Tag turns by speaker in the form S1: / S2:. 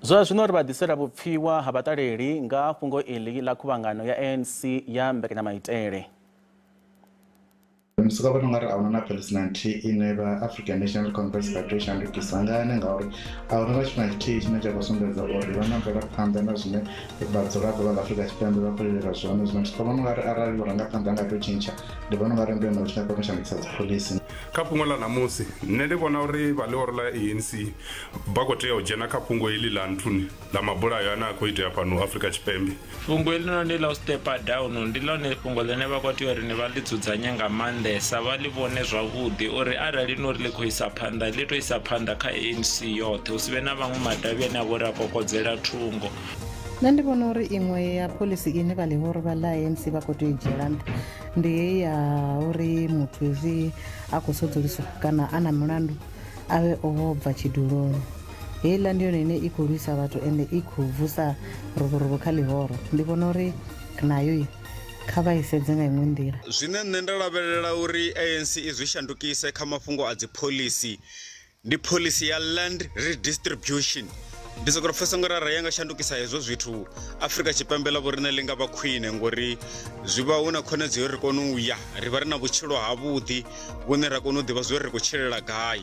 S1: Zwa zwino ri vha ḓisela vhupfiwa ha vhaṱaleli nga fhungo iḽi ḽa khuvhangano ya ANC ya mbekanyamaitele.
S2: Ndi sokou vhona ungari ahuna na phoḽisi na nthihi ine vha African National Congress vha tea u shandukisa ngani ngauri ahuna na tshithu na tshithihi tshine tsha khou sumbedza uri vha na mvelaphanḓa na zwine vhadzulapo vha ḽa Afrika Tshipembe vha khou lilela zwone. Zwino ndi sokou vhona ungari arali vhurangaphanḓa nga tou tshintsha ndi vhona ungari ndi hone hu tshi nga kona u shandukisa dziphoḽisi.
S3: Kha fhungo ḽa ṋamusi, nṋe ndi vhona uri vha ḽihoro ḽa ANC vha khou tea u dzhena kha fhungo heḽi ḽa nthuni ḽa mabulayo ane a khou itea fhano Afrika Tshipembe.
S4: Fhungo heḽinoni ḽa u stepa down ndi ḽone fhungo ḽine vha khou tea uri ni vha ḽi dzudzanye nga maanḓesa vha ḽi vhone zwavhuḓi uri arali no ri ḽi khou isa phanḓa ḽi to isa phanḓa kha ANC yoṱhe hu si vhe na vhaṅwe madavhi ane a vha uri a kokodzela thungo.
S5: Nṋe ndi vhona uri iṅwe ya phoḽisi ine vha ḽihoro vha ḽa ANC vha khou tea u i dzhiela nṱha ndi heyi ya uri muthu hezwi a khou sedzuluswa kana a na mulandu a vhe o bva tshiduloni. Heiḽa ndi yone ine i khou lwisa vhathu ende i khou vusa ruvhuruvhu kha ḽihoro. Ndi vhona uri nayo kha vha i sedze nga iṅwe nḓila.
S6: Zwine nṋe nda lavhelela uri ANC i zwi shandukise kha mafhungo a dziphoḽisi ndi phoḽisi ya land redistribution. Ndi sokou ri pfesesa ngori arali ya nga shandukisa hezwo zwithu Afrika Tshipembe ḽa vho riṋe ḽi nga vha khwine ngori zwi vha hu na khonadzeo ri kone u ya ri vha ri na vhutshilo havhuḓi vhune ra kona u ḓivha zwo ri khou tshilela gai.